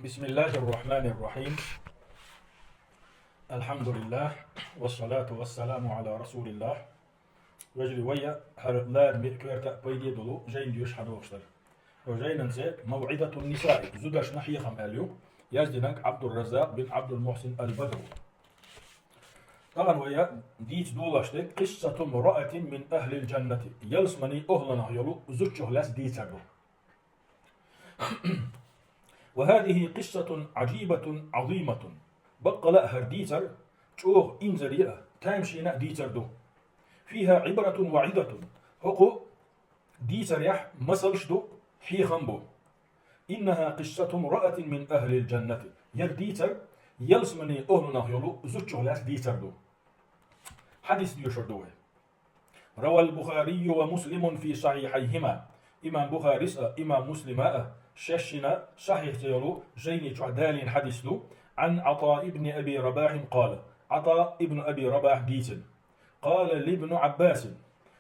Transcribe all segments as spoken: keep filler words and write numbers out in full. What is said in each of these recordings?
بسم الله الرحمن الرحيم. الحمد لله، والصلاة والسلام على رسول الله. Вежарий, вай хӀара лараме а, коьрта а пайде долу жайна доьшуш хьадохуш дара. Жайнан цӀе «موعظة النساء», зудашна хьехам аьлла ю, яздинарг Ӏабдурраззакъ бин Ӏабдул-Мухьсин аль-Бадр ву. Тахана вай дийца доладеш дерг «قصة امرأة من أهل الجنة», ялсаманин охӀланах йолу зудчух лаьцна дийцар ду. «وهذه قصة عجيبة عظيمة». Баккъала а хӀара дийцар чӀогӀа инзаре а, тамашийна а дийцар ду. «فيها عبرة وعظة». ХӀокху дийцарехь масалш ду, хьехам бу. «إنها قصة امرأة من أهل الجنة». ХӀара дийцар ялсаманин охӀланах йолу зудчух лаьцна дийцар ду. Хьадис доьшур ду вай. «روى البخاري ومسلم في صحيحيهما». Имам Бухарис а, имам Муслима а шаьшшинна сахьихь цӀе йолу жайни чохь далийна хьадис ду. «عن عطاء بن أبي رباح قال». Ӏата ибн Аби Рабахь дийцина. «قال لابن عباس».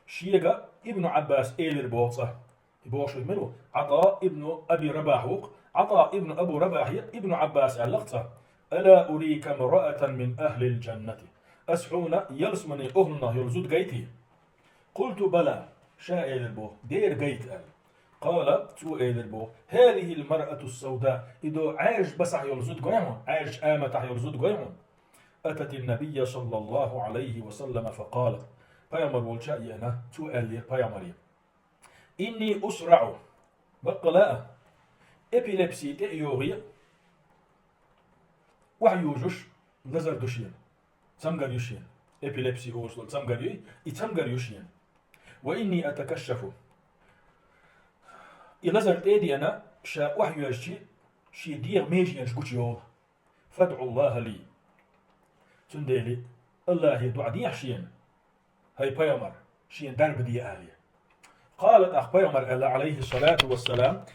Шега Ибн Ӏаббас элира боху цкъа. И бохуш верг мила ву? Ӏата ибн Аби Рабахь ву-кх. Ӏата ибн Абу Рабахье Ибн Ӏаббас аьлла-кх цкъа: «ألا أريك امرأة من أهل الجنة». Ас хьуна ялсаманин охӀланах йолу зуда гайтий? «قلت: بلى». Ша элира боху: «Дера гайта», – аьлла. «قال», цо элира боху: «هذه المرأة السوداء». И ду Ӏаьржа басахь йолу зуда гой хьуна, Ӏаьржачу аматахь йолу зуда гой хьуна. «أتت النبي صلى الله عليه وسلم فقالت». Пайхамар волчу а еана, цо аьллера пайхамаре: «إني أصرع». Баккъала а, эпилепси тӀе а йогӀий, охьаюжуш лазар ду шена. Цамгар ю шена. Эпилепси олуш долу цамгар юй, и цамгар ю шена. «وإني أتكشف». И лазар тӀе а деана, ша охьайоьжчи, шен дегӀан меженаш гучуйовлу. «فادع الله لي». Цундела Аллахье доӀа дехьа шена, хӀай пайхамар, шена дарба де алий. «قال», тӀаккха пайхамар аьлла, Ӏалайхиссалату вассалам: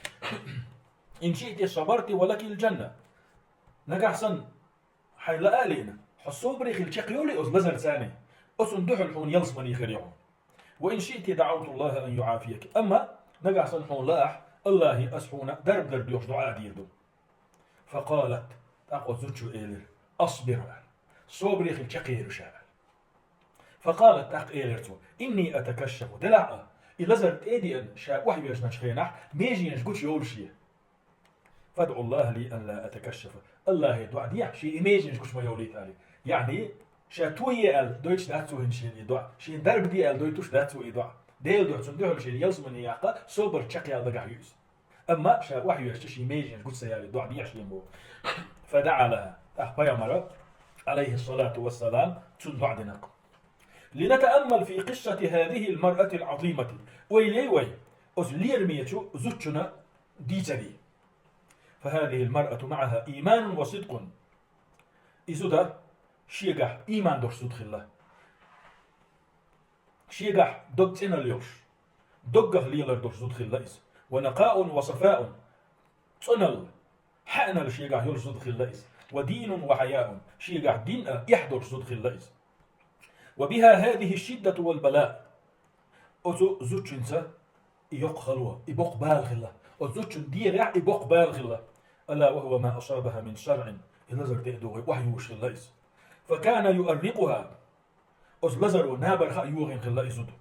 «إن شئت صبرت ولك الجنة». Нагахь санна хьайн лаа а лиъна, хьо собаре хила чекхйолий оцу лазарца, оцунна дуьхьал хьуна ялсамани хир ю хьуна. «وإن شئت دعوت الله أن يعافيك». Амма нагахь санна хьуна лаахь, Аллахье ас хьуна дарба дар доьхуш доӀа а дийр ду. «فقالت», тӀаккха оцу зудчо элира: «أصبر», – аьлла. Собаре хила чекхъер ю ша, аьлла. «فقالت», тӀаккха элира цо: «إني أتكشف». Делахь а, и лазар тӀе а деана, ша охьавоьжначу хенахь, меженаш гучуйовлу шен. «فادع الله لي ألا أتكشف». Аллахье доӀа дехьа, шен и меженаш гучу ма йовлийта, аьлла. Яъни, ша тое аьлла, дойтуш дац цо хӀинца шена и доӀа. Шена дарба де аьлла, дойтуш дац цо и доӀа. Делан дуьхьа цунна дуьхьал шена ялсамани яккха, собар чекхъяла дагахь ю иза. Амма ша охьавоьжча, шен меженаш гучу ца ялий, доӀа дехьа шена боху. «فدعا لها». ТӀаккха пайхамара, Ӏалайхиссалату вассалам, цунна доӀа дина-кх. «لنتأمل في قصة هذه المرأة العظيمة». Ойла йой вай оцу лерамечу зудчун дийцаре. «فهذه المرأة معها إيمان وصدق». И зуда шегахь ийман долуш зуда хилла. Шегахь дог цӀеналла йолуш, доггах лелар долуш зуда хилла иза. «ونقاء وصفاء». ЦӀеналла, хьаъаналла шегахь йолуш зуда хилла иза. «ودين وحياء». Шегахь дин а, эхь долуш зуда хилла иза. «وبها هذه الشدة والبلاء». Оцу зудчуьнца и йоккха хало, и боккха бала хилла. Оцу зудчун дегӀехь и боккха бала хилла. «ألا وهو ما أصابها من صرع». И лазар тӀе а догӀий, охьаюжуш хилла иза. «فكان يؤرقها». Оцу лазаро набарх а йогӀийна хилла и зуда.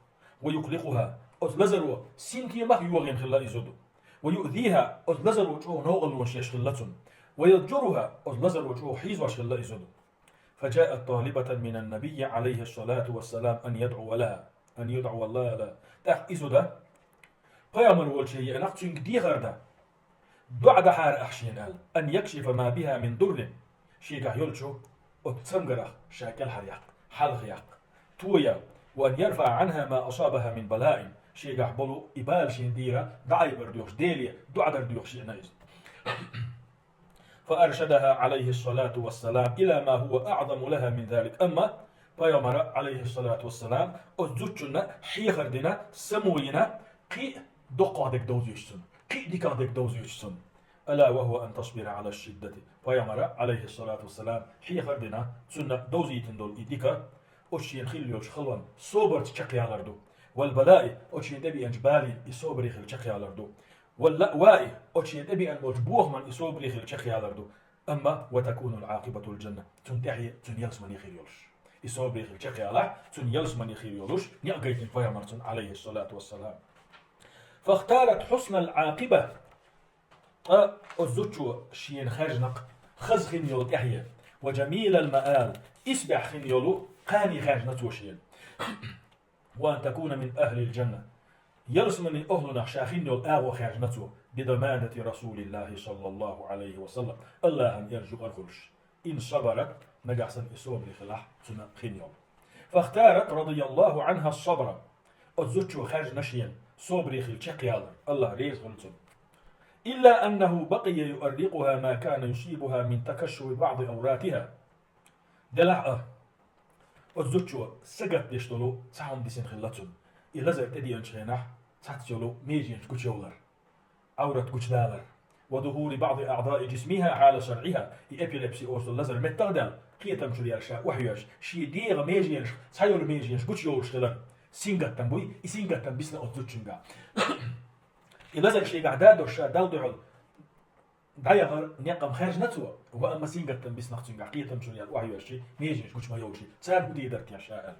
«ويقلقها». Оцу лазаро синтемах а йогӀийна хилла и зуда. «ويؤذيها». Оцу лазаро чӀогӀа новкъарлонаш еш хилла цунна. «ويضجرها». Оцу лазаро чӀогӀа хьийзош хилла и зуда. «فجاءت طالبة من النبي عليه الصلاة والسلام أن يدعو لها، أن يدعو الله لها». ТӀаккха и зуда пайхамар волче еана-кх цуьнга дехар дан, доӀа дахьара ахь шена аьлла, «أن يكشف ما بها من ضر». Шегахь йолчу оцу цамгарах ша кӀелхьаряккха, хьалхаяккха, тоя, «وأن يرفع عنها ما أصابها من بلاء». Шегахь болу и бала шена тӀера дӀаайбар доьхуш, Деле доӀа дар доьхуш еана иза. «فأرشدها عليه الصلاة والسلام إلى ما هو أعظم لها من ذلك». Амма пайхамара, Ӏалайхиссалату вассалам, оцу зудчунна хьехар дина, само йина, кхин а доккхах дерг довзуьйтуш цунна, кхин а диках дерг довзуьйтуш цунна. «ألا وهو أن تصبر على الشدة». Пайхамара, Ӏалайхиссалату вассалам, хьехар дина, цунна довзийтина долу и дика, оцу шена хилла йолчу халонна собарца чекхъялар ду. «والبلاء», оцу шена тӀебеанчу балийна и собаре хила чекхъялар ду. واللأواء, оцу шен тӀебеана болчу бохаман и собаре хила чекхъялар ду. Амма وتكون العاقبة الجنة, цунна тӀаьхье цуьнан ялсамане хир йолуш. И собаре хила чекхъялахь, цуьнан ялсамане хир йолуш некъ гайтина пайхамарна, عليه الصلاة والسلام. فاختارت حسن العاقبة. Ткъа оцу зудчо шена хаьржина-кх хаза хин йолу тӀаьхье, وجميل المآل, исбаьхьа хин йолу кхане хаьржина цо шена. وأن تكون من أهل الجنة. Ялсаманин охӀлунах ша хин йолу агӀо хаьржина цо, بضمانة رسول الله صلى الله عليه وسلم, АллахӀан эрна юкъара хуьлуш. إن صبرت, нагахь санна и собаре хилахь цуьнан хин йолу. فاختارت رضي الله عنها الصبر. Оцу зудчо хаьржина шена собаре хила чекхъялар, АллахӀ реза хуьлу цунна. إلا أنه بقي يؤرقها ما كان يصيبها من تكشف بعض عوراتها. Делахь а, оцу зудчо сагатдеш долу цхьа хӀума дисина хилла цунна. И лазар тӀедеанчу хенахь цхьацца йолу меженаш гучуйовлар, Ӏаврат гучудалар. وظهور بعض أعضاء جسمها حال صرعها. И эпилепси олуш долу лазар меттах а даьлла, кхетам чуьра яьлла ша охьайоьжуш, шен дегӀан меженаш, цхьа йолу меженаш гучуйовлуш хилар. Сингаттам буй, и сингаттам бисна оцу зудчуьнгахь. И лазар шегахь дадош ша Далла дуьхьал дӀаяхар некъ-м хаьржина цо, ва амма сингаттам бисна-кх цуьнгахь, кхетам чуьра яьлла охьайоьжуш, меженаш гучумайовлуш, царна хӀун дийр дара те ша аьлла.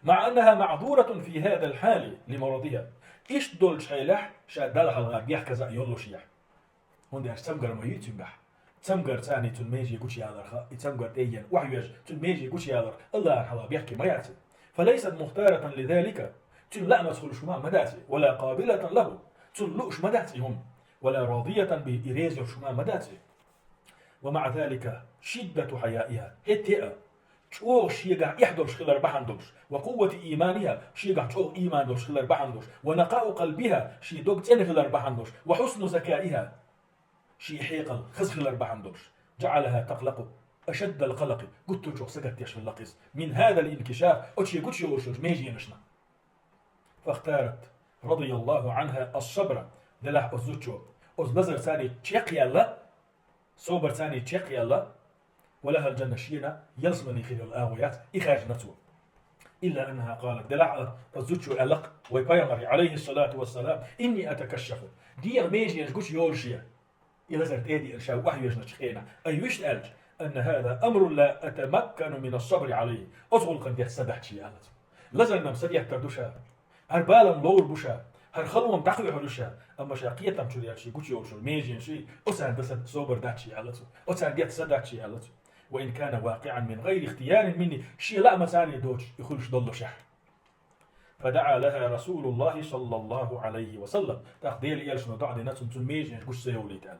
مع أنها معذورة في هذا الحال لمرضها. Иштта долчу хьелехь ша Далла хьалха бехказа а йоллушехь. ХӀунда аьлча цамгар ма юй цуьнгахь. Цамгар царний цуьнан меже гучуяларх, и цамгар тӀе а еана охьайоьжна, цуьнан меже гучуяларх АллахӀан хьалха бехке ма яц и. فليست مختارة لذلك. Цуьнан лаамца хуьлуш хӀума ма дац и, ولا قابلة له. Цунна лууш ма дац и хӀума. ولا راضية به, и реза йолуш хӀума ма дац и. ومع ذلك شدة حيائها, хӀетте а, чӀогӀа шегахь эхь долуш хилар бахьана долуш, وقوة إيمانها, шегахь чӀогӀа ийман долуш хилар бахьана долуш, ونقاء قلبها, шен дог цӀена хилар бахьана долуш, وحسن ذكائها, шен хьекъал хаза хилар бахьана долуш, جعلها تقلق أشد القلق, гуттар а чӀогӀа сагатдеш хилла-кх иза, من هذا الانكشاف, оцу шен гучуйовлуш йолчу меженашна. فاختارت رضي الله عنها الصبر, делахь оцу зудчо оцу лазар царний чекхъяьлла, собар царний чекхъяьлла, ولها الجنة, шена ялсамане хир йолу агӀо яц, и хаьржина цо. إلا أنها قالت, делахь а оцу зудчо аьлла-кх вай пайхамаре, عليه الصلاة والسلام: إني أتكشف. ДегӀан меженаш гучуйовлуш я. И лазар тӀе а деана ша охьайоьжначу хенахь, ай вуьшта аьлча, أن هذا أمر لا أتمكن من الصبر عليه. Оцу гӀуллакхана деш са дац шен аьлла цо. Лазарна-м са деттар ду ша. ХӀара бала-м ловр бу ша. ХӀара халонаш дӀакхоьхьур ю ша. Амма ша кхетам чуьра яьлла шен гучуйовлуш йолу меженаш, оцарна дан са собар дац шен аьлла цо. Оцарна деш са дац шен аьлла цо. وإن كان واقعا من غير اختيار مني, шен лаамца царний доцуш и хуьлуш доллушехь. فدعا لها رسول الله صلى الله عليه وسلم. ТӀаккха Делан элчано доӀа дина цунна, цуьнан меженаш гучу ца йовлийта аьлла.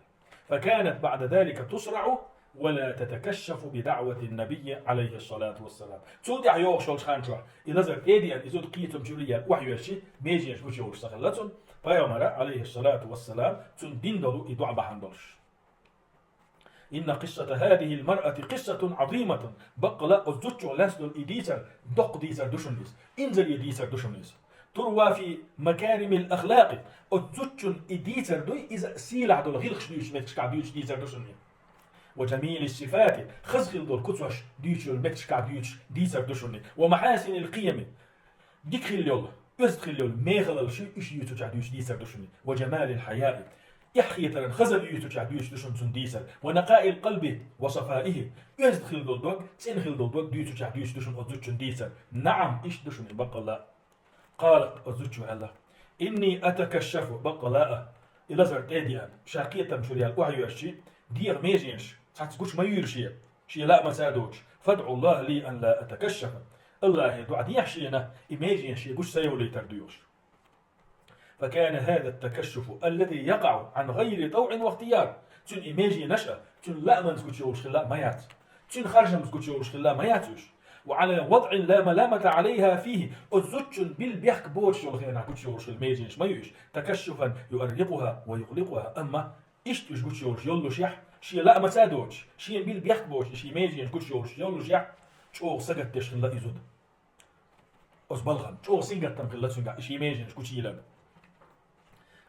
فكانت بعد ذلك تصرع ولا تتكشف بدعوة النبي عليه الصلاة والسلام. Цул тӀаьхьа йогӀуш йолчу хан чохь и лазар тӀе а деана, и зуда кхетам чуьра яьлла охьайоьжча, меженаш гучуйовлуш ца хилла цунна, пайхамара, عليه الصلاة والسلام, цунна дина долу и доӀа бахьана долуш. إن قصة هذه المرأة قصة عظيمة. Баккъала оцу зудчух лаьцна долу и дийцар доккха дийцар ду шуна иза. Инзаре дийцар ду шуна иза. تروى في مكارم الأخلاق. Оцу зудчун и дийцар дуй, иза сийлахь долу гӀиллакхаш дуьйцучу меттигашкахь дуьйцуш дийцар ду шуна. وجميل الصفات. Хаза хилла долу куцаш дуьйцуш йолу меттигашкахь дуьйцуш дийцар ду шуна. ومحاسن القيم. Дика хилла йолу, оьзда хилла йолу мехаллаш уьш юьйцучохь дуьйцуш дийцар ду шуна. وجمال الحياء. Эхь хетаран хазалла юьйцучохь дуьйцуш ду шуна цуьнан дийцар. ونقاء القلب وصفائه. Оьзда хилла долу дог, цӀена хилла долу дог дуьйцучохь дуьйцуш ду шуна оцу зудчун дийцар. نعم, иштта ду шуна, баккъала. قالت, оцу зудчо аьлла: إني أتكشف, баккъала а, и лазар тӀе а деана, ша кхетам чуьра яьлла охьайоьжча, дегӀан меженаш цхьацца гучу ма юьйра шен, шен лаамца доцуш. فادعوا الله لي أن لا أتكشف. АллахӀе доӀа дехьа шена, и меженаш шен гучу ца йовлийтар доьхуш. فكان هذا التكشف الذي يقع عن غير طوع واختيار. Цуьнан и меженаш а, цуьнан лаамца гучуйовлуш хилла ма яц. Цуьнан харжамца гучуйовлуш хилла ма яц уьш. وعلى وضع لا ملامة عليها فيه. Оцу зудчун билла бехк боцуш йолу хенахь гучуйовлуш хилла меженаш ма ю уьш. تكشفا يؤرقها ويقلقها. Амма иштта уьш гучуйовлуш йоллушехь, шен лаамца доцуш, шена билла бехк боцуш, шен меженаш гучуйовлуш йоллушехь, чӀогӀа сагатдеш хилла и зуда. Оцу балхана чӀогӀа сингаттам хилла цуьнгахь и шен меженаш гучуйиллина.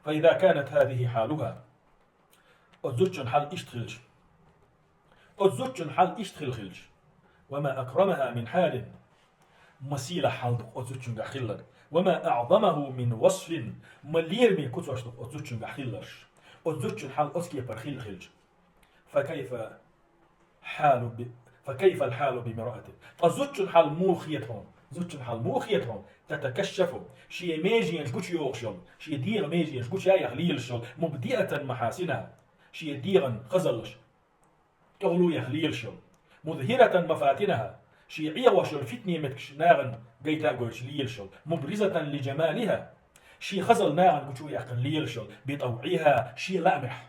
فإذا كانت هذه حالها. Оцу зудчун хьал иштта хилча. Оцу зудчун хьал иштта хилла хилча. وما أكرمها من حال. Ма сийлахь хьал ду оцу зудчуьнгахь хилларг. وما أعظمه من وصف, ма лераме куцаш ду оцу зудчуьнгахь хилларш. Оцу зудчун хьал оцу кепара хилла хилча. فكيف حال ب... فكيف الحال بامرأة؟ Ткъа зудчун хьал муха хета хьуна? Зудчун хьал муха хета хьуна? تتكشف, шен меженаш гучуйохуш йолу, шен дегӀан меженаш гучуяха лелаш йолу, مبدية محاسنها, шен дегӀан хазаллаш тӀехула яха лелаш йолу, مظهرة مفاتنها, шен Ӏехош йолу фитне меттигаш нахана гайта а гойтуш лелаш йолу, مبرزة لجمالها, шен хазалла нахана гучуяьккхина лелаш йолу, بطوعها, шен лаамехь,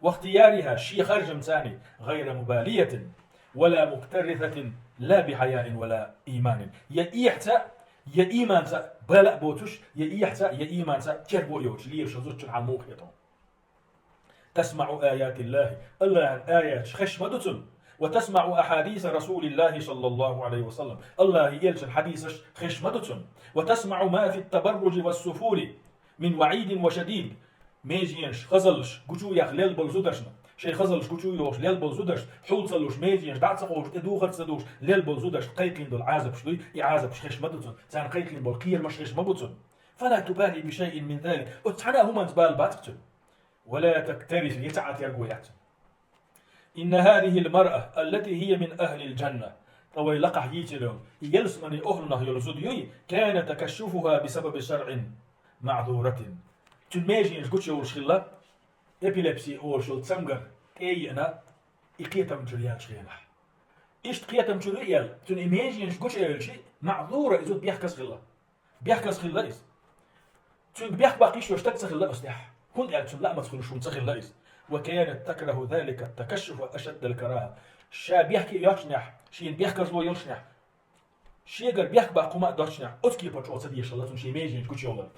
واختيارها, шен харжамца, غير مبالية ولا مكترثة لا بحياء ولا إيمان. Я эхьца, я ийманца бала а боцуш, я эхьца, я ийманца терго а йоцуш лелаш йолу зудчун хьал муха хета хьуна? تسمع آيات الله, АллахӀан аяташ хезаш ма ду цунна. وتسمع أحاديث رسول الله صلى الله عليه وسلم, АллахӀан элчан хьадисаш хезаш ма ду цунна. وتسمع ما في التبرج والسفور من وعيد وشديد. Меженаш, хазаллаш гучуяха лелла болу зударшна, шайн хазаллаш гучуйохуш лелла болу зударшна, хьул ца луш, меженаш дӀа а ца кховдуш, тӀедухар а ца духуш лелла болу зударшна кхайкхийна долу Ӏазапаш дуй, и Ӏазапаш хезаш ма ду цунна, царна кхайкхийна болу кхерамаш хезаш ма бу цунна. فلا تبالي بشيء من ذلك, оцу цхьана а хӀуманца бала бац цуьнан. ولا تكترث, я ца Ӏатерго яц. إن هذه المرأة التي هي من أهل الجنة, ткъа вай лакхахь йийцина йолу, и ялсаманин охӀлунах йолу зуда юй, كان تكشفها بسبب صرع معذورة. Цуьнан меженаш гучуйовлуш хилла, эпилепси олуш йолу цамгар тӀе а еана, и кхетам чуьра яьллачу хенахь. Иштта кхетам чуьра а яьлла, цуьнан и меженаш гучуевлчи, маъзура, и зуда бехказа хилла. Бехказа хилла иза. Цуьнга бехк баккха йиш йолуш стаг ца хилла оцу тӀехь, хӀунда аьлча цуьнан лаамца хуьлуш хӀума ца хилла иза. وكانت تكره ذلك التكشف أشد الكراهة. Ша бехке а йоццушехь, шена бехказло йоллушехь, шегара бехк баккха хӀума а доццушехь, оцу кепара чӀогӀа ца дезаш хилла цунна шен меженаш гучуйовлар.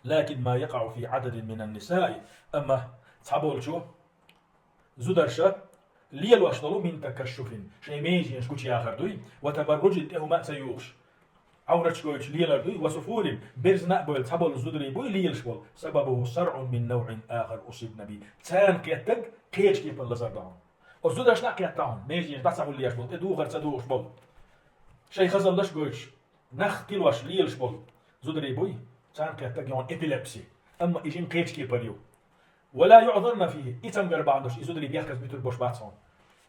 لكن ما يقع في عدد من النساء, амма цхьаболчу зударша лелош долу من تكشف, шайн меженаш гучуяхар дуй, وتبرج, тӀе хӀума а ца юхуш, Ӏовраташ гойтуш лелар дуй, وسفور, берзина а бевлла цхьаболу зударий буй лелаш болу, سببه صرع من نوع آخر أصبن به. Царна кхеттаг кхечу кепара лазар ду хьуна. Оцу зударшна а кхетта хьуна, меженаш дӀа ца хьулъеш болу, тӀе духар ца духуш болу, шайн хазаллаш гойтуш, нах тилош лелаш болу зударий буй, царна кхеттаг йогӀун эпилепси. Амма и жима кхечу кепара ю. ولا يعذرن فيه, и цамгар бахьана долуш и зударий бехказа буьтур бош бац хьуна.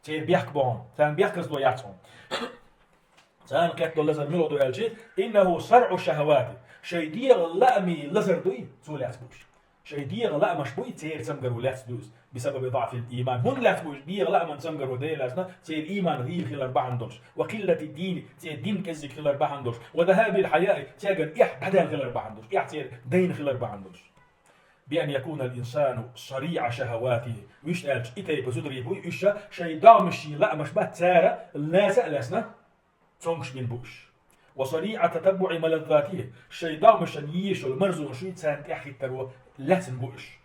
Церан бехк бу хьуна, царна бехказло яц хьуна. Царна кхетта долу лазар муьлха ду аьлча, إنه صرع الشهوات, шайн дегӀан лаамийн лазар дуй, цо лаьцна бу уьш. Шайн дегӀан лаамаш буй, церан цамгаро лаьцна ду иза, بسبب ضعف الإيمان. ХӀунда лаьцна бу уьш дегӀан лааман цамгаро? Дела лаьцна, церан ийман гӀийла хилар бахьана долуш, وقلة الدين, церан дин кӀеззиг хилар бахьана долуш, وذهاب الحياء, цаьргара эхь дӀадаьлла хилар бахьана долуш, эхь церан дайна хилар бахьана долуш. بأن يكون الإنسان صريع شهواته. Вуьшта аьлча, и тайпа зударий буй уьш, шайн догӀмашийн лаамаш бац цара лаьца а лаьцна, цомгуш бина бу уьш. وصريع تتبع ملذاته, шайн догӀмашна езаш йолу марзонаш юй царна тӀаьхьахӀиттаро лаьцна бу уьш.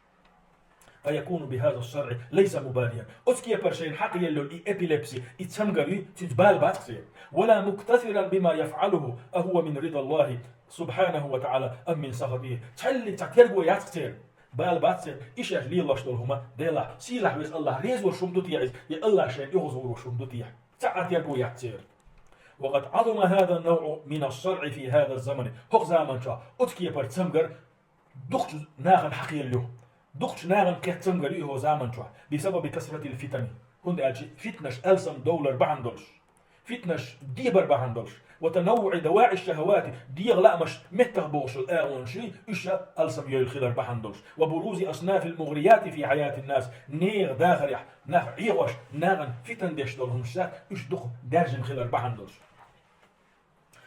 فيكون بهذا الصرع ليس مباليا. Оцу кепара шайна хьакхаелла йолу и эпилепси, и цамгар юй, цуьнца бала бац церан. ولا مكتفرا بما يفعله أهو من رضا الله سبحانه وتعالى أم من سخطه. Цхьаллиг цхьа терго яц церан. Бала бац церан, и шаьш лелош долу хӀума Делахь, сийлахь веза АллахӀ реза волуш хӀума ду те иза, я АллахӀ шайна оьгӀазвуьйлуш хӀума ду те. Цхьа а терго яц церан. وقد عظم هذا النوع من الصرع في هذا الزمن. ХӀокху заманчохь оцу кепара цамгар дукхачу нахана хьакхаелла ю. Дукхачу нахана кхетта цамгар ю и хӀокху заманчохь, بسبب كثرة الفتن. ХӀунда аьлча фитнаш алсам довлар бахьана долуш, фитнаш дебар бахьана долуш, وتنوع دواعي الشهوات, дегӀан лаамаш меттах бохуш йолу агӀонаш юй, уьш а алсам йойла хилар бахьана долуш, وبروز أصناف المغريات في حياة الناس, нехан дахарехь нах Ӏехош, нахана фитан деш долу хӀумнаш, уьш дукха даьржина хилар бахьана долуш.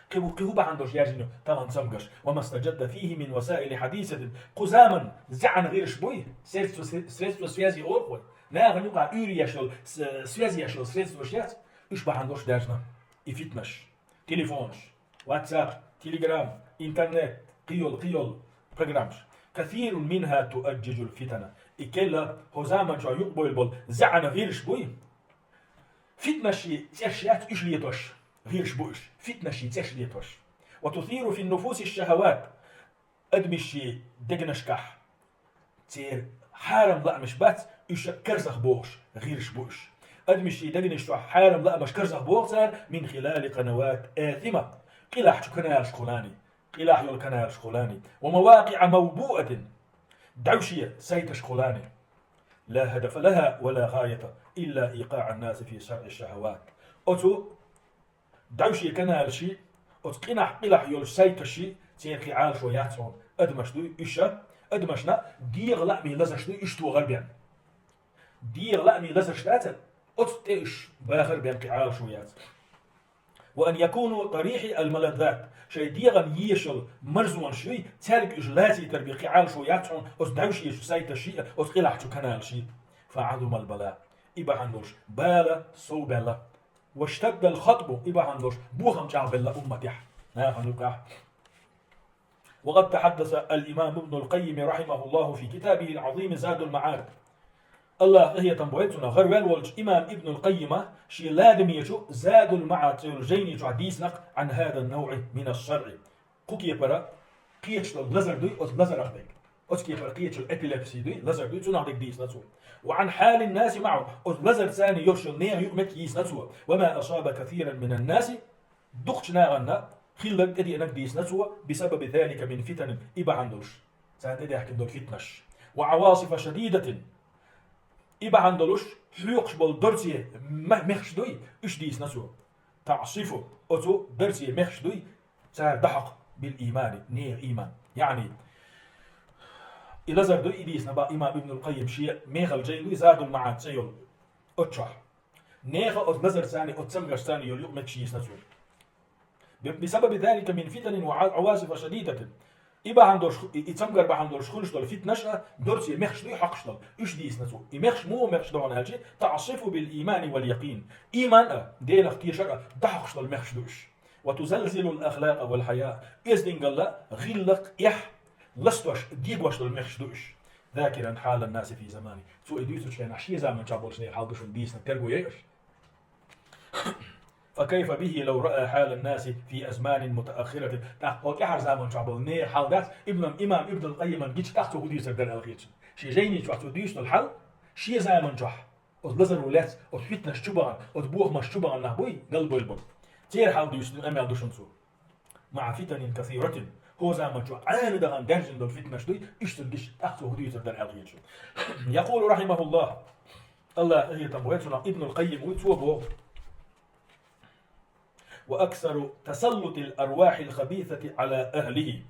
Кхин хӀу, кхин хӀу бахьана долуш яьржина ю тахана цамгарш? وما استجد فيه من وسائل حديثة. Кху заман зӀеана гӀирсаш буй, средства, средства связи олу вай. Нахана юкъахь уьйр еш йолу, с-, связь еш йолу средстваш яц, уьш бахьана долуш даьржина и фитнаш. Телефонаш, WhatsApp, Telegram, интернет, кхин йолу, кхин йолу программаш. كثير منها تؤجج الفتن. И керла хӀокху заманчохь юкъабевлла болу зӀеана гӀирсаш буй, фитнашший цӀерш яц уьш летош, гӀирсаш бу уьш, фитнашший цӀерш летош. وتثير في النفوس الشهوات. Адамашший дегнашкахь церан хьарам лаамаш бац, уьш карзах бохуш гӀирсаш бу уьш. Адамашший дегнаш чохь хьарам лаамаш карзах боху цара, من خلال قنوات آثمة, къилахь чу каналаш кхунани. къилахь йолу каналаш хулани, ومواقع موبوءة, дӀаьвше сайташ хулани, لا هدف لها ولا غاية إلا إيقاع الناس في صرع الشهوات. Оцу дӀаьвше каналаши, оцу къинахь къилахь йолуш сайташи, церан кхин Ӏалашо яц хьуна. Адамаш дуй уьш а, адамашна дегӀан лаамийн лазарш дуй уьш тохар бен. ДегӀан лаамийн лазарш дацара, оцу тӀе уьш бахар бен кхин Ӏалашо яц. وأن يكونوا طريح الملذات, шайн дегӀан езаш йолу марзонаш юй, цаьрга уьш лацийтар бен кхин Ӏалашо яц хьуна оцу дӀаьвшечу сайташи а, оцу къилахьчу каналаши. فعظم البلاء, и бахьана долуш бала совбаьлла. واشتد الخطب, и бахьана долуш бохам чӀагӀбелла умматехь, нахана юкъахь. وقد تحدث الإمام ابن القيم رحمه الله في كتابه العظيم زاد المعاد. АллахӀа къинхетам бойла цунах, гӀараваьлла волчу имам Ибнул Къаййима шен ладамечу Задул МаӀад цӀе йолу жайни чохь дийцина-кх عن هذا النوع من الصرع. Кху кепара кхеташ долу лазар дуй, оцу лазарах дерг. Оцу кепара кхеташ йолу эпилепси дуй, лазар дуй, цунах дерг дийцина цо. وعن حال الناس معه, оцу лазарца йолуш йолу нехан юкъаметтиг йийцина цо. وما أصاب كثيرا من الناس, дукхачу нахана хилларг, тӀедеанарг дийцина цо, بسبب ذلك من فتن, и бахьана долуш царна тӀедаьхкина долу фитнаш. وعواصف شديدة, и бахьана долуш хьоькхуш болу дарце ма-, мехаш дуй, уьш дийцина цо. تعصف, оцу дарце мехаш дуй, цара дӀахьокху, بالإيمان, нехан ийман. Яъни, и лазар дуй, и дийцина бах имам Ибнул Къаййим шен мехала жайни дуй, Задул МаӀад цӀе йолу, оцу чохь. Нехан оцу лазарца, оцу цамгаршца йолу юкъаметтигаш йийцина цо. بسبب ذلك من فتن وعواصف شديدة. И бахьана долуш, и, и цамгар бахьана долуш хуьлуш долу фитнаш а, дарце мехаш дуй хьокхуш долу, уьш дийцина цо. И мехаш муха мехаш ду хьуна аьлча, تعصف بالإيمان واليقين. Ийман а, Делах тешар а дӀахьокхуш долу мехаш ду уьш. وتزلزل الأخلاق والحياء. Оьздангалла, гӀиллакх, эхь ластош, дегош долу мехаш ду уьш. ذاكرا حال الناس في زمانه. Цо и дуьйцучу хенахь шен заманчохь болчу нехан хьал ду шуна дийцина, терго яй аша. فكيف به لو رأى حال الناس في أزمان متأخرة. ТӀаккха хӀокху тӀаьхьара заманчохь болу нехан хьал дац, Ибн, имам Ибнул Къаййиман гича тӀаккха цо хӀун дуьйцур дара аьлла хеташ. Шен жайни чохь цо дуьйцу долу хьал, шен заманчохь оцу лазаро лаьцна, оцу фитнаш чу бахана, оцу бохамаш чу бахана нах буй, галбевлла болу. Церан хьал дуьйцу къамел ду шуна цо. مع فتن كثيرة. ХӀокху заманчохь Ӏаьржина дахана даьржина долу фитнаш дуй, иштта гича тӀаккха цо хӀун дуьйцур дара аьлла хеташ. يقول رحمه الله, АллахӀа къинхетам бойла цунах, Ибнул Къаййим вуй, цо боху: وأكثر تسلط الأرواح الخبيثة على أهله.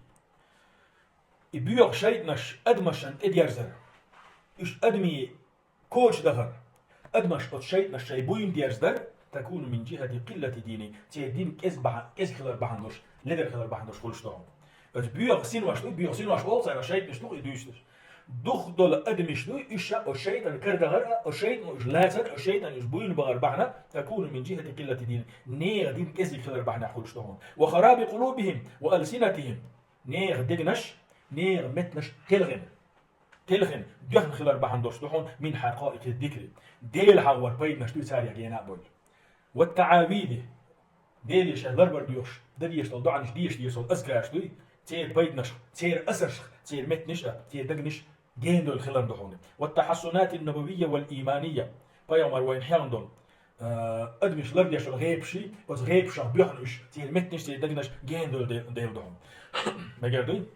И боьха шайтӀанаш адамашна тӀедерзар, уьш адамийн коча дахар, адамаш оцу шайтӀанаш шайн буйна дерзадар, تكون من جهة قلة دينه, церан дин кӀезиг бахьана, кӀезиг хилар бахьана долуш, ледара хилар бахьана долуш хуьлуш ду хьуна. Оцу боьха синош ду, боьха синош олу цара, шайтӀанаш ду и дуьйцуш. Дукха долу адамаш дуй, уьш а оцу шайтӀан кара дахар а, оцу шайтӀано уьш лацар а, оцу шайтӀано уьш буйна бахар бахьана, تكون من جهة قلة دينه, нехан дин кӀезиг хилар бахьана хуьлуш ду хьуна. وخراب قلوبهم وألسنتهم. Нехан дегнаш, нехан меттанаш телхина, телхина, доьхна хилар бахьана долуш ду хьуна, من حقائق الذكر. Делан хьалхара пайданаш дуй царех гена а бевлла. والتعاويذ. Деле шаьш ларбар доьхуш, дан дезаш долу доӀанаш, деша дезаш долу азкараш дуй, церан пайданашха, церан асаршха, церан меттанаш а, церан дегнаш гена довлла хилар ду хьуна. والتحصنات النبوية والإيمانية. Пайхамар вайна хьехна долу, а, адамаш лардеш долу гӀепаший, оцу гӀепашах боьхна уьш, церан меттанаш, церан дегнаш гена довлла де-, Дела ду хьуна. Мегар дуй?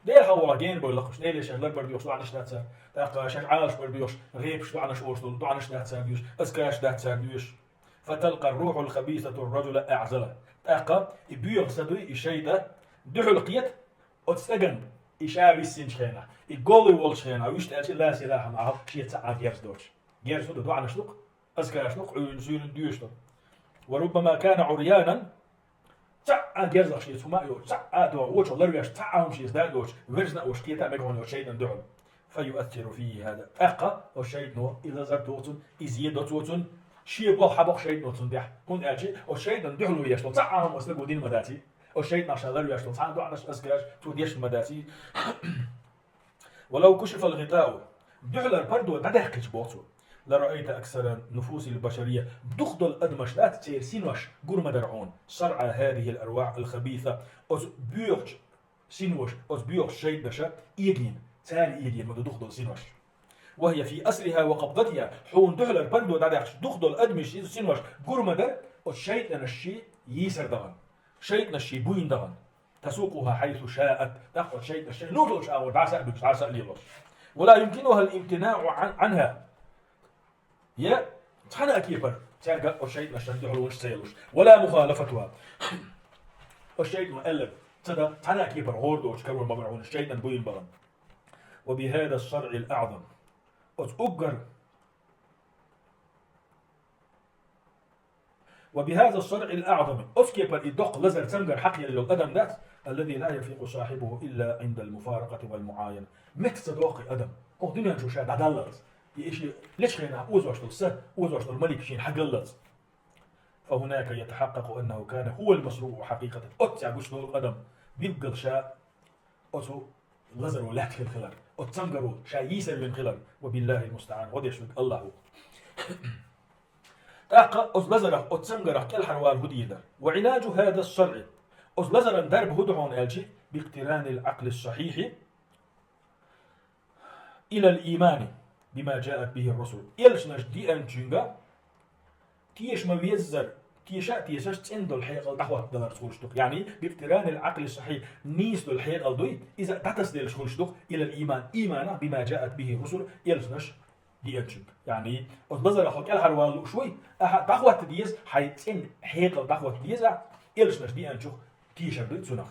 Делан хьалхара гена бевлла-кх уьш, Деле шаьш ларбар доьхуш доӀанаш дацара, тӀаккха шаьш Ӏалашбар доьхуш, гӀепаш, доӀанаш олуш долу доӀанаш дацара доьшуш, азкараш дацара доьшуш. فتلقى الروح الخبيثة الرجل أعزل. ТӀаккха и боьха са дуй, и шайтӀа дуьхьал кхета оцу стагана, и ша виссинчу хенахь, и голый волчу хенахь, вуьшта аьлча, لا سلاح معه, шен цхьа а герз доцуш. Герз хӀун ду, доӀанаш ду-кх, азкараш ду-кх, Ӏуьйрина, суьйрина доьшуш долу. وربما كان عريانا, цхьа а герзах шеца хӀума а йоцуш, цхьа а догӀу, вочух ларвеш, цхьа а хӀума шеца да а доцуш, верзина а волуш кхета а мега хьуна оцу шайтӀана дуьхьал. فيؤثر فيه هذا. ТӀаккха оцу шайтӀано и лазар до цунна, и зе до цо цунна, шен болх хьабокху шайтӀано цунна тӀехь. ХӀунда аьлча оцу шайтӀана дуьхьало еш долу цхьа а хӀума оцу стаго дина ма дац. Оцу шайтӀанах ша ларвеш долу цхьа а доӀанаш, азкараш цо дешна ма дац. ولو كشف الغطاء, дуьхьалара пардо дӀадаьккхича, боху цо, لرأيت أكثر نفوس البشرية, дукха долу адамаш дац, церан синош гур ма дара хьуна, صرعى هذه الأرواح الخبيثة, оцу боьхачу синоша, оцу боьхачу шайтӀанаша эгийна, цара эгийна ма ду дукха долу синош. وهي في أسرها وقبضتها, хьуна дуьхьалара пардо дӀадаьккхича, дукха долу адамаш, иза синош гур ма дара оцу шайтӀанашший йийсар дахана, шайтӀанашший буйна дахана. تسوقها حيث شاءت. ТӀаккха оцу шайтӀанаш шайна луъу долчу агӀор дӀаса а буьгуш, дӀаса а лелош. ولا يمكنها الامتناع عن-، عنها. Я цхьана а кепара цаьрга оцу шайтӀанашна дуьхьалонаш ца ялуш. ولا مخالفتها. Оцу шайтӀано аьлларг ца дан цхьана а кепара гӀора доцуш карор ма бара хьуна, шайтӀан буйна бахана. وبهذا الصرع الأعظم. Оцу уггар وبهذا الصرع الأعظم. Оцу кепара и доккха лазар цамгар хьакхаелла йолу адам дац, الذي لا يفيق صاحبه إلا عند المفارقة والمعاينة. Метта ца доккху и адам. ХӀокху дуьнен чу ша дӀадаллалц. И иштта лечу хенахь озош долу са, озош долу малик шена хьагаллалц. فهناك يتحقق أنه كان هو المصروع حقيقة. Оццехь гучудолу адам билггал ша оцу лазаро лаьцна хилла хилар, оцу цамгаро ша йийсар вина хилар, وبالله المستعان, гӀо деш верг АллахӀ ву. ТӀаккха оцу лазарах, оцу цамгарах кӀелхьарвала хӀун дийр дара? وعلاج هذا الصرع. Оцу лазаран дарба хӀун ду хьуна аьлча, باقتران العقل الصحيح إلى الإيمان بما جاءت به الرسل. Элчанаш деанчуьнга теша ма-веззара, теша а тешаш, цӀена долу хьекъал дӀахӀоттадаларца хуьлуш ду-кх. يعني باقتران العقل الصحيح, нийса долу хьекъал дуй, иза дӀатасаделлаш хуьлуш ду-кх, إلى الإيمان, иманах, بما جاءت به الرسل, элчанаш деанчуьнга. يعني оцу лазарах хьо кӀелхьарвала лууш вуй, ахьа дӀахӀотта деза, хьайн цӀена хьекъал дӀахӀотта деза ахьа, элчанаш деанчух тешар дуй цунах.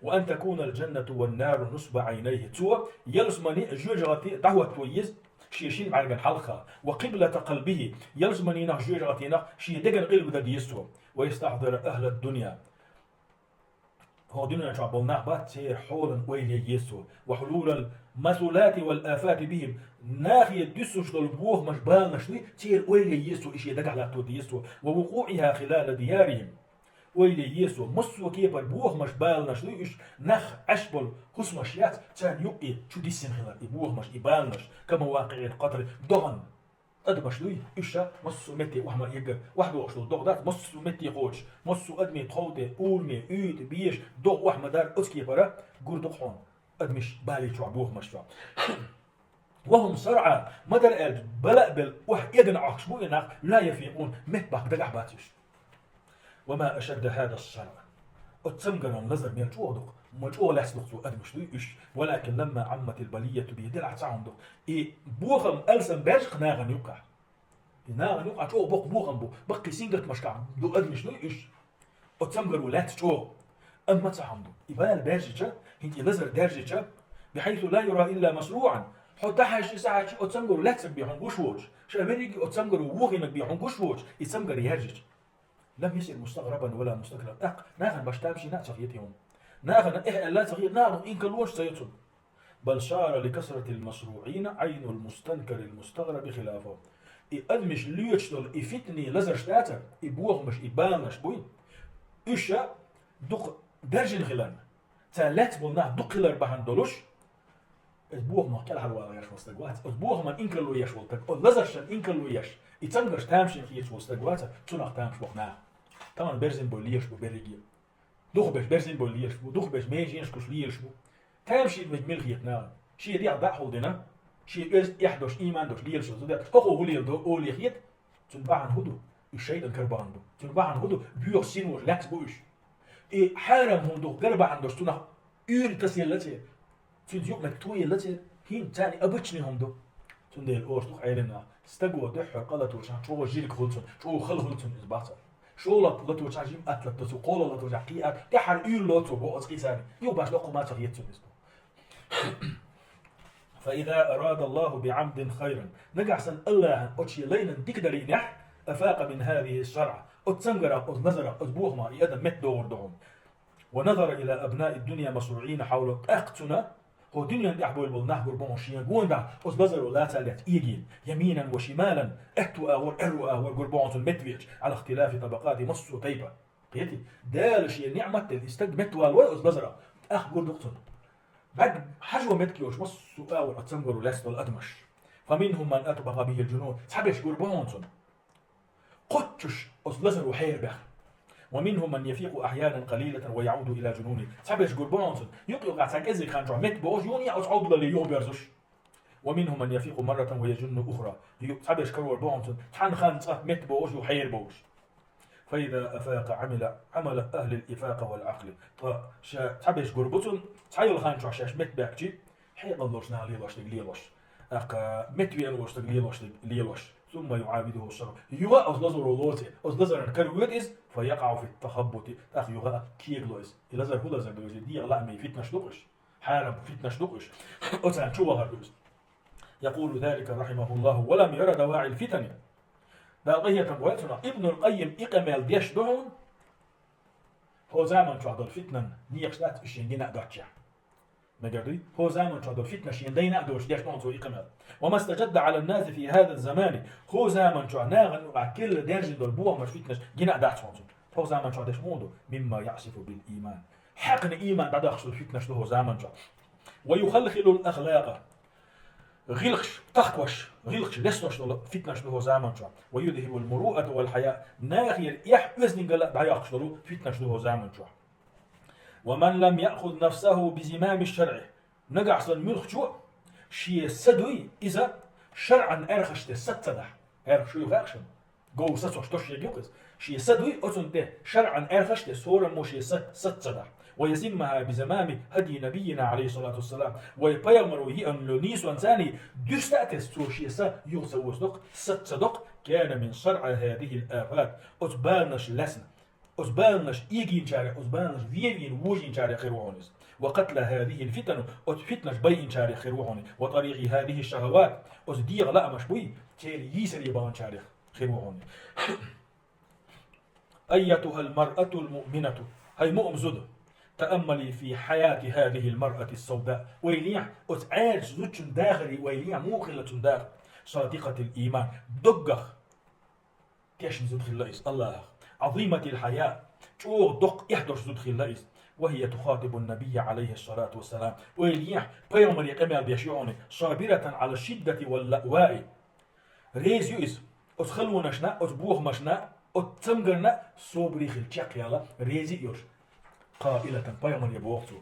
وأن تكون الجنة والنار نصب عينيه. Цо ялсамани а, жоьжахати а дӀахӀотто еза шен шина бӀаьргана хьалха. وقبلة قلبه. Ялсаманинах, жоьжахатинах шен деган къилба дан деза цо. ويستحضر أهل الدنيا. ХӀокху дуьнен чохь болу нах бац, церан хьолан ойла ян еза цо. وحلول المثلات والآفات بهم. Нахе дуьсуш долу бохамаш, баланаш дуй, церан ойла ян еза цо, и шен дагахь латто деза цо. ووقوعها خلال ديارهم. Ойла ян еза цо, массо а кепара бохамаш, баланаш дуй уьш, нах Ӏаш болу хӀусамаш яц, царна юккъе чу диссина хилар и бохамаш, и баланаш, كمواقع القطر, догӀан тӀадамаш дуй уьш, ша массо а метте охьа ма эггара, охьадогӀуш долу догӀа дац, массо а метте кхочуш, массо а адаме тхов тӀе, ураме, уьйтӀа, беша, догӀа охьа ма-дарра, оцу кепара гур ду-кх хьуна адамаш бале чохь, бохамаш чохь. وهم صرعى, ма-дарра аьлча, бала а белла, охьа эгна Ӏохкуш бу и нах, لا يفيقون, меттабахка дагахь бац уьш. وما أشد هذا الصرع. Оцу цамгаран лазар мел чӀогӀа ду-кх, ма чӀогӀа лаьцна ду-кх цо адамаш дуй уьш. ولكن لما عمت البلية به, делахь цхьа хӀума ду. И бохам алсам баьржа-кх нахана юккъехь. И нахана юккъехь чӀогӀа боккха бохам бу, баккхий сингаттамашкахь ду адамаш дуй уьш. Оцу цамгаро лаьцна чӀогӀа. Амма цхьа хӀума ду. И бала баьржича, хӀинца и лазар даьржича, بحيث لا يرى إلا مصروعا. Хьо дӀахьаьжча, схьахьаьжча, оцу цамгаро лаьцнарг бен хьуна гуш воцуш, ша верриге оцу цамгаро вохийнарг бен хьуна гуш воцуш, и цамгар яьржича. لم يصر مستغربا ولا مستكرها. ТӀаккха нахана башха тамашийна а ца хета и хӀума. Нахана эхь аьлла а ца хета, нахана инкарло а ца йо цунна. بل صار لكثرة المصروعين عين المستنكر المستغرب خلافهم. И адамаш лоьцуш долу и фитнийн лазарш дацара, и бохамаш, и баланаш буй, уьш дукха баьржина хиларна, цара лаьцна болу нах дукха хилар бахьана долуш, иза бохамах кӀелхьарвала еш волу стаг вац, иза бохаман инкарло еш волу стаг, оцу лазаршна инкарло еш, и цамгарш тамашийна хеташ волу стаг вац, цунах тамаш боху наха. Таман берзина бой леш бу берриге. Духабеш берзина бой лелаш бу, духабеш меженаш гуш лелаш бу. Тамашийна верг мила хета нахана? Шен дегӀ дӀахьулдина, шен оьзда эхь долуш, ийман долуш лелаш ву зуда. ХӀокхо хӀун леладо олий хета? Цуьнан бахьана хӀун ду? Уьш шайтӀан карабахана бу. Цуьнан бахьана хӀун ду? Боьха синош лаьцна бу уьш. И хьарам хӀума дукха карабахана долуш цунах уьйр тасаелла церан. Цуьнца юкъаметтиг тоелла церан. ХӀинца царна обычный хӀума ду. Цундела оцу дукха Ӏелам наха: стаго дуьххьара къа латочохь чӀогӀа жирг хуьлу цунна, чӀогӀа хала хуьлу цунна иза бац. ШолгӀа латочохь жима атта латто цо, кхоалгӀа латочохь кхин атта, тӀаьххьара уьйр ло цо боху оцу кхин царна. Юха баш доккха ма ца хета цунна иза боху. فإذا أراد الله بعبد خيرا. Нагахь санна АллахӀан оцу шен лайнан дика дар йиънехь, أفاق من هذه الصرعة. Оцу цамгарах, оцу лазарах, оцу бохамах и адам меттадогӀур ду хьуна. ونظر إلى أبناء الدنيا مصروعين حوله. ТӀаккха цунна хӀокху дуьнен тӀехь бевлла болу нах гур бу хьуна шен гондахь, оцу лазаро лаца а лаьцна эгийна, يمينا وشمالا, аьтту агӀор, аьрру агӀор гур бу хьуна цунна меттавеача, على اختلاف طبقاته, массо а тайпа. Кхетий? Дала шен ниӀмат делла и стаг меттавала вай оцу лазарах, тӀаккха гур ду-кх цунна. БӀаьрг хьажо меттиг йолуш массо а агӀор оцу цамгаро лаьцна долу адамаш. فمنهم من أطبق به الجنون. Цхьаберш гур бу хьуна цунна кхоччуш оцу лазаро хьерабаьхна. ومنهم من يفيق أحيانا قليلة ويعود إلى جنونه. Цхьаберш гур бу хьуна цунна, юкъ-юкъахь цхьа кӀеззиг хан чохь меттабоьлхуш, юха а оцу Ӏовдалале юхаберзуш. ومنهم من يفيق مرة ويجن أخرى. Ю-, цхьаберш карор бу хьуна цунна, цхьана хан цкъа меттабоьлхуш, юха хьерабовлуш. فإذا أفاق عمل عمل أهل الإفاق والعقل. Ткъа ша цхьаберш гур бу цунна, цхьайолу хан чохь шаьш меттабаьхкичи, хьекъал долуш наха лелош дерг лелош, тӀаккха меттавеана волуш дерг лелош дерг лелош. ثم يعاوده الشر. Юха а оцу лазаро лоцу, оцу лазаран кара воьду иза, فيقع في التخبط. ТӀаккха юха а кегало иза. И лазар хӀун лазар ду иза? ДегӀан лаамийн фитнаш ду-кх уьш. Хьарам фитнаш ду-кх уьш. Оцарна чу вахар ду иза. يقول ذلك رحمه الله ولم ير دواعي الفتن. Дала къинхетам бойла цунах. Ибнул Къаййим и къамел деш ду хьуна, хӀокху заман чохь долу фитнан некъаш дац уьш шен гина а доцчехь. Мегар дуй? ХӀокху заман чохь долу фитнаш шен дайна а доцуш деш ду хьуна цо и къамел. وما استجد على الناس في هذا الزمان. ХӀокху заман чохь нахана юкъахь керла даьржина долу бохамаш, фитнаш гина а дац хьуна цо. ХӀокху заман чохь деш муха ду? مما يعصف بالإيمان. Хьаькхна ийман дӀадоккхуш долу фитнаш ду хӀокху заман чохь. ويخلخل الأخلاق. ГӀиллакхаш тахкош, гӀиллакхаш лестош долу фитнаш ду хӀокху заман чохь. ويذهب المروءة والحياء. Нахера эхь, оьздангалла а дӀайоккхуш долу фитнаш ду хӀокху заман чохь. ومن لم يأخذ نفسه بزمام الشرع. Нагахь санна муьлххачо шен са дуй иза шарӀан аьрхашна тӀе саца ца дахь. Аьрхаш ю хаьа шуна? Говр сацош тосуш ерг ю-кх иза. Шен са дуй оцунна тӀе шарӀан аьрхашна тӀе сораммо шен са саца ца дахь. ويزمها بزمام هدي نبينا عليه الصلاة والسلام. Вай пайхамаро йиъна йолу нийсонца дуьста а тесна, цо шен са юха ца оьцу доккху, саца ца доккху, كان من صرعى هذه الآفات. Оцу баланаш лаьцна, оцу баланаш эгийначарех, оцу баланаш вен вийна вожийначарех хир ву хьуна иза. وقتلى هذه الفتن. Оцу фитнаш байинчарех хир ву хьуна. وطريق هذه الشهوات. Оцу дегӀан лаамаш буй, церан йийсаре баханчарех хир ву хьуна. أيتها المرأة المؤمنة. ХӀай муъмин зуда. تأملي في حياة هذه المرأة السوداء. Ойла ехьа, оцу Ӏаьржачу зудчун дахаре ойла ехьа, муха хилла цуьнан дахар. صادقة الإيمان. Доггах тешна зуда хилла иза Аллахах. عظيمة الحياء. ЧӀогӀа доккха эхь долуш зуда хилла иза. وهي تخاطب النبي عليه الصلاة والسلام. Ойла ехьа, пайхамаре къамел деш ю хьуна. صابرة على الشدة واللأواء. Реза ю иза оцу халонашна, оцу бохамашна, оцу цамгарна собаре хила чекхъяла, реза а йолуш. قائلة, пайхамаре боху цо: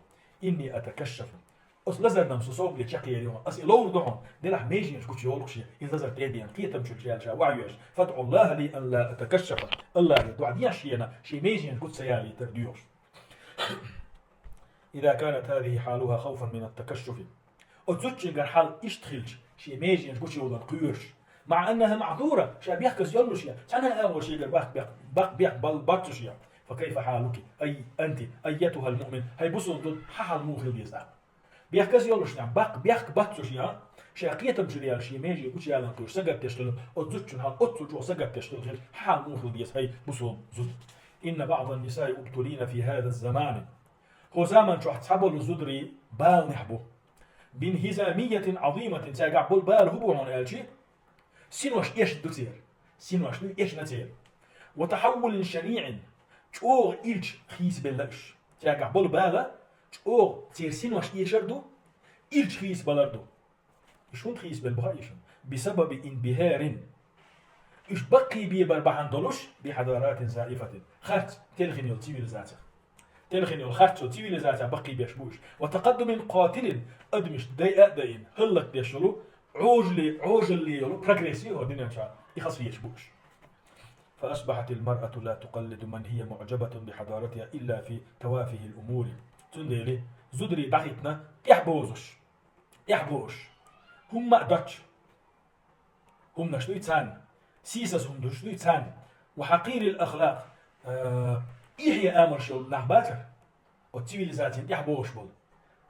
إني أتكشف. Оцу лазарна-м со собаре чекхъер ю хьуна. Аса и ловр ду хьуна, делахь меженаш гучуйовлу-кх шен, иза лазар тӀе а деана, кхетам чуьра чӀаьржа ваха веш. فادع الله لي أن لا أتكشف. Аллахье доӀа дехьа шена, шен меженаш гучу ца ялийтар доьхуш. إذا كانت هذه حالها خوفا من التكشف. Оцу зудчуьнгара хьал иштта хилча, шен меженаш гучуйовлар кхоьруш. مع أنها معذورة, ша бехказа йоллуш я, цхьана а агӀор шегара баккха бех-, баккха бех бал бац уьш я. فكيف حالك أي أنت أيتها المؤمن, хӀай бусалба зуда, хьан хьал муха хила деза тӀаккха? Бехказа йоллушехь, баккха бехк бац уьш я, ша кхетам чуьра яьлла, шен меже гучуялан кхоьруш сагатдеш хилла, оцу зудчун хьал оццул чӀогӀа сагатдеш хилла хилча, хьан хьал муха хила деза, хӀай бусалба зуда? إن بعض النساء مبتلين في هذا الزمان. ХӀокху заман чохь цхьаболу зударий баланехь бу. بانهزامية عظيمة, цаьргахь болу бала хӀун бу хьуна аьлчи, синош эшна ду церан. Синош ду, эшна церан. وتحول شنيع, чӀогӀа ирча хийцабелла уьш. Цаьргахь болу бала чӀогӀа церан синош эшар ду, ирча хийцабалар ду. Уьш хӀунда хийцабелла бу хаьий шуна? بسبب انبهار. Уьш баккхийбийбар бахьана долуш, بحضارات زائفة. Харц, телхина йолу цивилизацих. Телхина йолу харцо, цивилизацехь баккхийбеш бу уьш. وتقدم قاتل, адамаш дайа а дайина, хӀаллакдеш йолу, Ӏожалле, Ӏожалле йолу прогресс ю хӀокху дуьнен чохь, и хазахеташ бу уьш. فأصبحت المرأة لا تقلد من هي معجبة بحضارتها إلا في تافه الأمور. Цундела зударий дӀахӀиттина тӀаьхьабозуш, тӀаьхьабозуш, хӀумма а доцуш хӀуманаш дуй царна, сийсаза хӀума дуьш дуй царна. وحقير الأخلاق, э, эхье амалш йолу нах бацара, оцу цивилизацина тӀаьхьабозуш болу,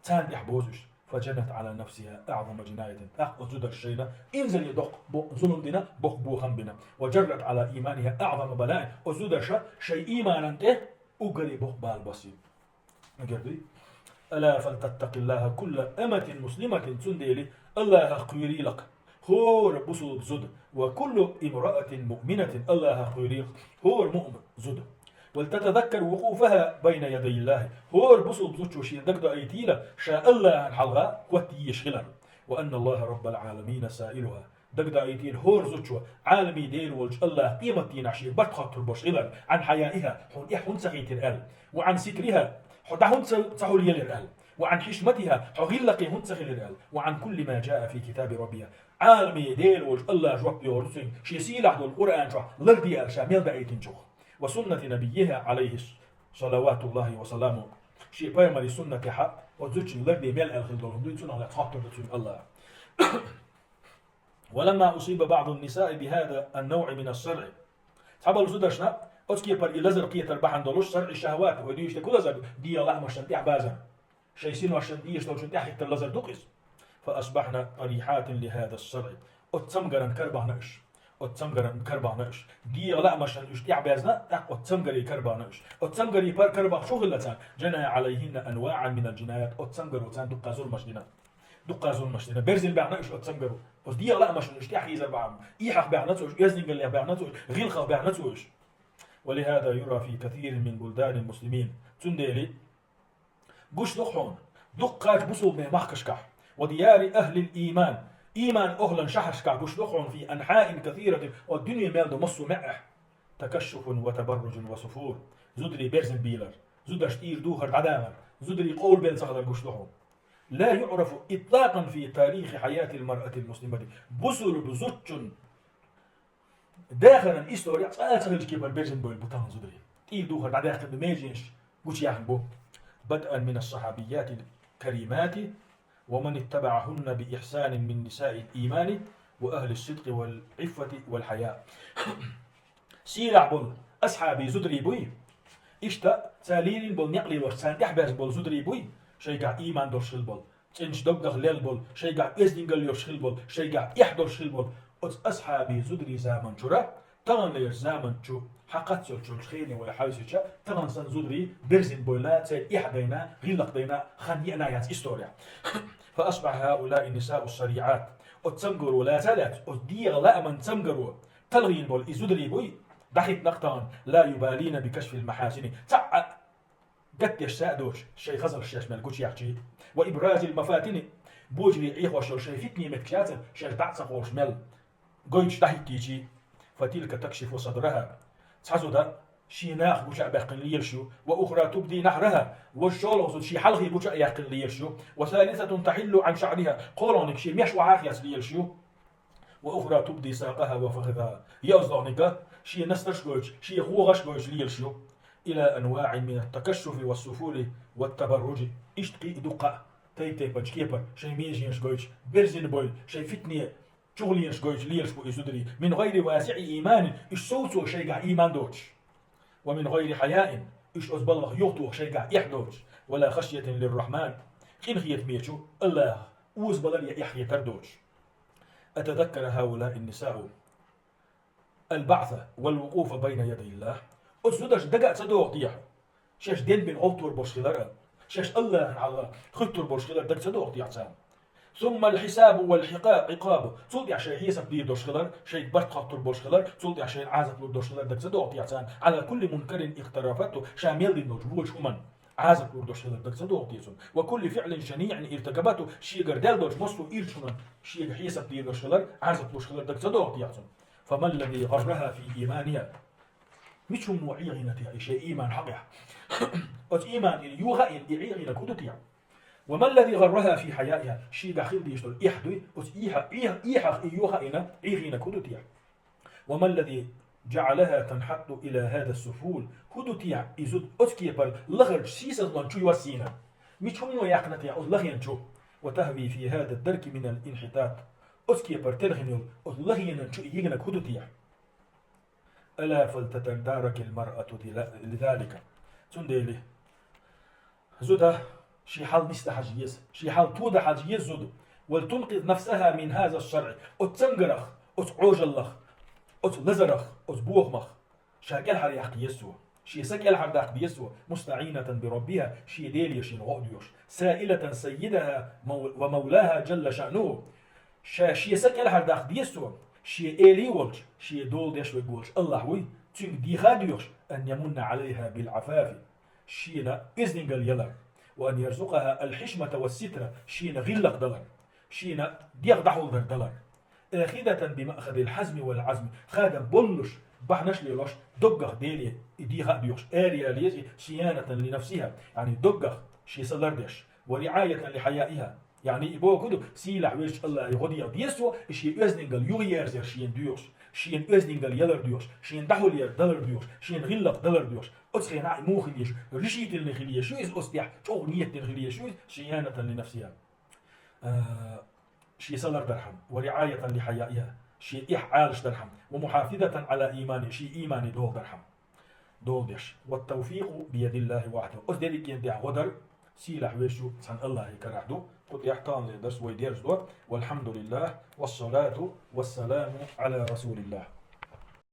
царна тӀаьхьабозу уьш. فجنت على نفسها أعظم جناية. ТӀаккха оцу зударша шайна инзаре доккха бо-, зулам дина, боккха бохам бина. وجرت على إيمانها أعظم بلاء. Оцу зударша шайн ийманан тӀе уггаре боккха бала босийна. Мегар дуй? ألا فلتتق الله كل أمة مسلمة, цундела Аллахах кхоьруьйлакх хӀора бусалба зуда, وكل امرأة مؤمنة, Аллахах кхоьруьйлакх хӀора муъмин зуда. ولتتذكر وقوفها بين يدي الله, хӀора бусалба зудчо шен дагадоуьйтийла ша Аллахьан хьалха хӀотта езаш хилар. وأن الله رب العالمين سائلها, дагадоуьйтийла хӀора зудчо Ӏаламийн Дела волчу Аллахьа къематдийнахь шен барт хоттур болуш хилар, عن حيائها, хьуна эхь хӀунда ца хийтира аьлла, وعن سترها, хьо дӀа хӀунда ца, ца хьулъелира аьлла, وعن حشمتها, хьо гӀиллакхе хӀунда ца хилира аьлла, وعن كل ما جاء في كتاب ربها, Ӏаламийн Дела волчу Аллахьа жоп йохур ду цуьнга, шен сийлахь долу Къуръан чохь ларде аьлла ша мел даийтинчух. وسنة نبيها عليه صلوات الله وسلامه. Шен пайхамара суннатехьа, оцу зудчун ларде мел аьлла хила долу хӀума дуй, цунах лаьцна хоттур ду цуьнга АллахӀа. ولما أصيب بعض النساء بهذا النوع من الصرع. Цхьаболу зудашна оцу кепара и лазар кхетар бахьана долуш саръи шахӀават, вай дуьйцуш дерг лазар, дегӀан лаамашна тӀехь базар. Шайн синошна дезаш долчун тӀаьхьахӀиттар лазар ду-кх иза. فأصبحن طريحات لهذا الصرع. Оцу цамгаран карабахна уьш. Оцу цамгаран карабахна уьш. ДегӀан лаамашна уьш тӀехьабаьзна, тӀаккха оцу цамгаре карабахна уьш. Оцу цамгаре пар-, карабахча хӀун хилла царна? جنى عليهن أنواعا من الجنايات. Оцу цамгаро царна дуккха зуламаш дина. Дуккха зуламаш дина. Берзина баьхна уьш оцу цамгаро. Оцу дегӀан лаамашна уьш тӀехьахьийзар бахьана. Эхьах баьхна цо уьш, оьздангаллех баьхна цо уьш, гӀиллакхах баьхна цо уьш. ولهذا يرى في كثير من بلدان المسلمين. Цундела гуш ду хьуна дуккхачу бусулба махкашкахь, وديار أهل الإيمان, ийман охӀлан шахьаршкахь гуш ду хьуна, في أنحاء كثيرة, оцу дуьне мел долу массо а маьӀӀехь, تكشف وتبرج وسفور, зударий берзина бийлар, зудаш тӀера духар дӀадахар, зударий къовлабелла ца хилар гуш ду хьуна. لا يعرف إطلاقا في تاريخ حياة المرأة المسلمة. Бусулба зудчун дахаран история цкъа а ца хиллачу кепара берзина бевлла бу тахана зударий. ТӀера духар дӀадаьккхина ду, меженаш гучуяьхна бу. بدءا من الصحابيات الكريمات ومن اتبعهن بإحسان من نساء الإيمان وأهل الصدق والعفة والحياء. Сийлахь болу асхьабийн зударий буй, иштта цара лелийна болу некъ лелош, царна тӀехь баьзна болу зударий буй, шайгахь ийман долуш хилла болу, цӀеначу доггах лелла болу, шайгахь оьздангалла йолуш хилла болу, шайгахь эхь долуш хилла болу, оцу асхьабийн зударийн заман чура, таханлерчу заман чу, хьан кхац йолчу хене вай хьаьвсича, тахана санна зударий берзина бевлла, церан эхь дайна, гӀиллакх дайна хан еана яц история. فأصبح هؤلاء النساء الصريعات. Оцу цамгаро лаца а лаьцна, оцу дегӀан лааман цамгаро талхийна болу и зударий буй, дӀахӀиттина-кх тахана, لا يبالين بكشف المحاسن. Цхьаъ а гатдеш са а доцуш, шайн хазалш шаьш мел гучуяьхчий. وإبراز المفاتن, божарий Ӏехош йолу шайн фитне меттигаш яцара, шаьш дӀа а ца кхоллуш мел гойтуш дӀахӀиттийчий. فتلك تكشف صدرها. Цхьа зуда шен нахах гуча а баьккхина лелаш ю, وأخرى تبدي نحرها, важа шолгӀа зуда шен хьалхе гуча а яьккхина лелаш ю, وثالثة تحل عن شعرها, кхоалгӀаниг шен меш охьа а хецна лелаш ю. وأخرى تبدي ساقها وفخذها. ЙоьалгӀаниг шен настарш гойтуш, шен хьогӀаш гойтуш лелаш ю. إلى أنواع من التكشف والسفور والتبرج. Иштта кхин а дуккха а, тайп-тайпанчу кепара, шайн меженаш гойтуш, берзина бевлла, шайн фитне чухуленаш гойтуш лелаш бу и зударий. من غير واسع إيمان, уьш совцо шайгахь ийман доцуш. ومن غير حياء, уьш оцу балхах юхатоха шайгахь эхь доцуш. ولا خشية للرحمن, къинхетамечу АллахӀах озабалар я эхь хетар доцуш. أتذكر هؤلاء النساء البعث والوقوف بين يدي الله. Оцу зударшна дага а ца догӀу техьа, шаьш денбина гӀовттор болуш хилар а, шаьш АллахӀан хьалха хуьттур болуш хилар дага ца догӀу техьа царна. ثم الحساب والعقاب. Цул тӀаьхьа шайн хьесап дийр долуш хилар, шайга барт хоттур болуш хилар, цул тӀаьхьа шайна Ӏазап лур долуш хилар дага ца догӀу техьа царна. على كل منكر اقترفته. Ша мел дина долчу вочу хӀуманна Ӏазап лур долуш хилар дага ца догӀу техьа цунна. وكل فعل شنيع ارتكبته. Шегара даьлла долчу массо а ирчу хӀуманна шега хьесап дийр долуш хилар, Ӏазап луш хилар дага ца догӀу техьа цунна. فما الذي غرها في إيمانها. Мича хӀумано Ӏехийна техьа и шайн ийман хьакъехь? Оцу ийман и юха а йина, и Ӏехийнарг хӀун ду техьа? وما الذي غرها في حيائها. Шегахь хила дезаш долу эхь дуй, оцу эхьа-, эхь-, эхьах и юха а йина, Ӏехийнарг хӀун ду техьа? وما الذي جعلها تنحط إلى هذا السفول. ХӀун ду техьа и зуда оцу кепара лахарчу сийсазлон чу йоссийна? Мича хӀумано яьккхина техьа оцу лахен чу? وتهوي في هذا الدرك من الانحطاط. Оцу кепара телхина йолу оцу лахенан чу и йигнарг хӀун ду техьа? ألا فلتتدارك المرأة لذلك. Цундела зуда шен хьал нисдан хьажа еза, шен хьал тодан хьажа еза зуда. ولتنقذ نفسها من هذا الصرع. Оцу цамгарах, оцу Ӏожаллах, оцу лазарах, оцу бохамах ша кӀелхьаръяккха еза цо. Шен са кӀелхьардаккха деза цо. مستعينة بربها. Шен Деле шена гӀо а доьхуш. سائلة سيدها مو-، ومولاها جل شأنه. Ша шен са кӀелхьардаккха деза цо, шен Эли волчу, шен дола деш верг волчу АллахӀ вуй, цуьнга дехар а доьхуш, أن يمن عليها بالعفاف, шена оьздангалла ялар, وأن يرزقها الحشمة والستر, шена гӀиллакх далар, шена дегӀ дӀахьулдар далар. آخذة بمأخذ الحزم والعزم, хадам боллуш, бахьанаш лелош, доггах Деле и дехар а доьхуш, араяла еза и, صيانة لنفسها, яъни доггах шен са лардеш, ورعاية لحيائها, яъни и бохург ду, сийлахь везачу АллахӀе гӀо дехар деза цо, и шен оьздангалла юхаерзаяр шена доьхуш, Шена оьздангалла ялар доьхуш, шена дӀахьулъяр далар доьхуш, шена гӀиллакх далар доьхуш, оцу хенахь а муха хила езаш, решительный хила езаш ю иза оцу тӀехь, чӀогӀа ният дина хила езаш ю иза, шен яна тан ли нафсия. А, шен са лардархьама, ва риӀаятан ли хьаяиха, шен эхь Ӏалашдархьама, ва мухьафизатан Ӏала иймани, шен иймане доладархьама. Дола деш. Ва тавфикъу биядиллахи вахьдаху. Оцу дерригенна тӀехь гӀо дар, сийлахь везачу цхьана Аллахьан карахь ду, кху тӀехь таханлера дарс вай дерзадо. Валхьамдулиллах, вассалату вассаламу Ӏала расулиллах.